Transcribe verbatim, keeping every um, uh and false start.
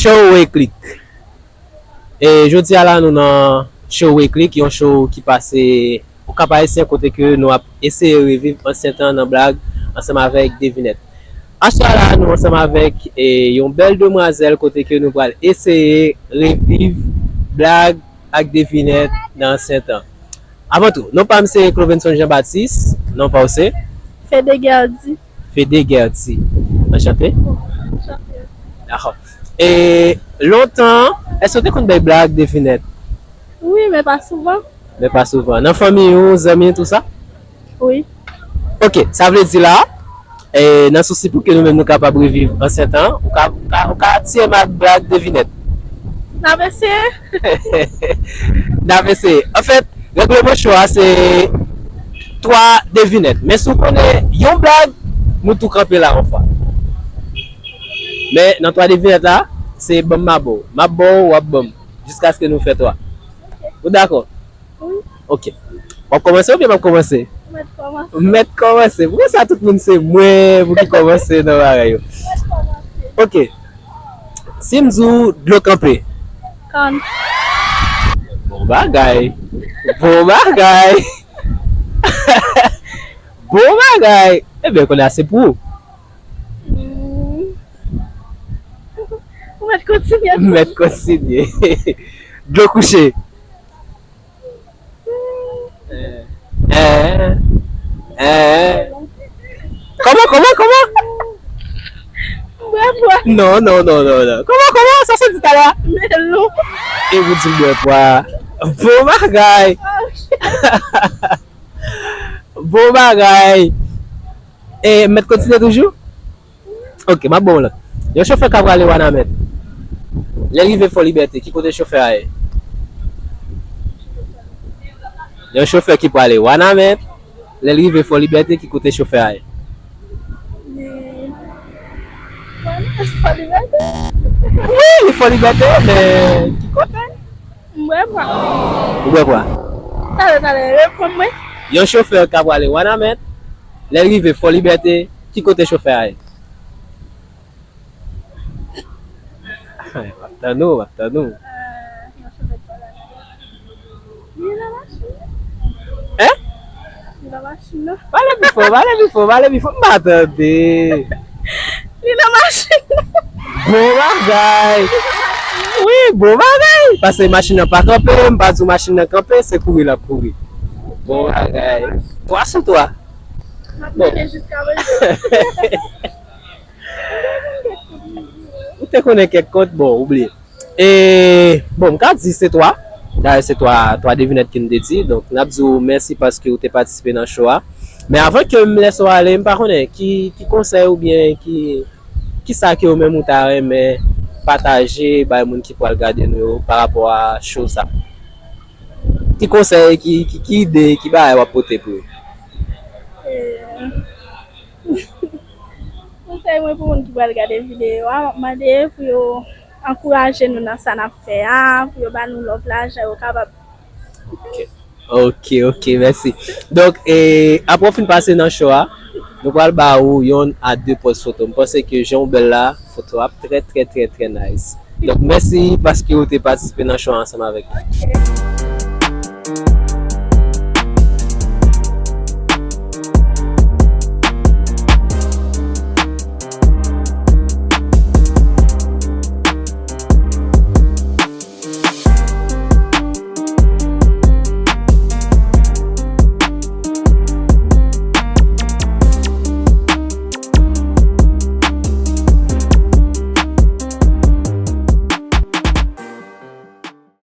Show Weklik. E jodi a la, nou nan show Weklik, yon show ki pase Okap Ayisyen, kote ke nou ap eseye reviv ansyen tan nan blag ansanm avèk devinèt. Aswè a la, nou ansanm avèk, e, yon bèl demwazèl kote ke nou pral eseye reviv blag ak devinèt nan ansyen tan. Avan tou, non pa m se Clovenson Jean Baptiste, non pa w se? Fede Gerdy. Fede Gerdy. Anchante. Dakò. E lontan, èske w te konn bay blag, devinèt? Wi, men pa souvan. Men pa souvan. Nan fanmi ou, zanmi, tou sa? Wi. Ok, sa vle di la, e, nan sousi pou ke nou menm nou kapab reviv ansyen tan, ou ka, ou ka, ou ka atire m ak blag, devinèt. N ap eseye. N ap eseye. Anfèt, règleman show a se twa devinèt. Men si w konnen yon blag, nou tou kanpe la yon fwa. Men nan twa devinèt la, se ban m m a ba w. M ap ba w, w ap ban m. Jiskaske nou fè twa. Ou dakò? Wi. Ok. W ap kòmanse oubyen m ap kòmanse? Ou mèt kòmanse. M mèt kòmanse. Poukisa tout moun se mwen pou ki kòmanse nan bagay yo? Ou mèt kòmanse. Ok. Si m di w dlo kanpe. Kann. Bon bagay. Bon bagay. Bon bagay. Ebyen, kounye a se pou ou. Hmm. Ou mèt kontinye. M mèt kontinye. Dlo kouche. Eh, eh, eh. Kòman, kòman, kòman? M bwè pwa. Non, non, non, non, non. Kòman, kòman? Sa se di talè a? Melon. E ou di m bwè pwa. Bon bagay. Ah, ok. Bon bagay. E m mèt kontinye toujou? Ok, m ap ba w lòt. Yon chofè k ap prale Wanament. Lè l rive Fò Libète, ki kote chofè a ye? Yon chofè ki prale Wanament. Lè l rive Fò Libète, ki kote chofè a ye? Li Fò Libète. Wi, li Fò Libète, men ki kote? M bwè pwa. Ou bwè pwa? Talè, talè, reponn mwen. Yon chofè k ap prale Wanament, lè l rive Fò Libète, ki kote chofè a ye? M ap tann ou, m ap tann ou. Eh, yon chofè k prale Wanament. Li nan machin. Hein? Li nan machin nan. Pale pi fò, pale pi fò, pale pi fò. M pa tande. Li nan machin nan. Bon bagay. Wi, bon bagay. Paske machin nan pa kanpe, m pa di w machin nan kanpe, se kouri l ap kouri. Bon bagay. Twa sou twa. M ap gade jiska mwen. Ou te konnen kèk kont, bon, ou bliye. E, bon, m ka di se twa. Dayè, se twa, twa devinèt ke m te di. Donk, n ap di w mèsi paske ou te patisipe nan show a. Men avan ke m lèse w ale, m pa konnen ki, ki konsèy oubyen ki, ki sa ke ou menm ou ta renmen pataje bay moun ki pral gade nou yo pa rapò a show sa. Ki konsèy, ki, ki, ki ide, ki bagay w ap pote pou yo? Eh, konsèy mwen pou moun ki pral gade videyo a, m ap mande pou yo ankouraje nou nan sa n ap fè a, pou yo ba nou love la, jan yo kapab. Ok. Ok, ok, mèsi. Donk, e, apre w fin pase nan show a, nou pral ba ou yonn a de pòz foto. M panse ke jan w bèl la, foto ap trè, trè, trè, trè nice. Donk, mèsi paske ou te patisipe nan show a ansanm avèk nou. Ok.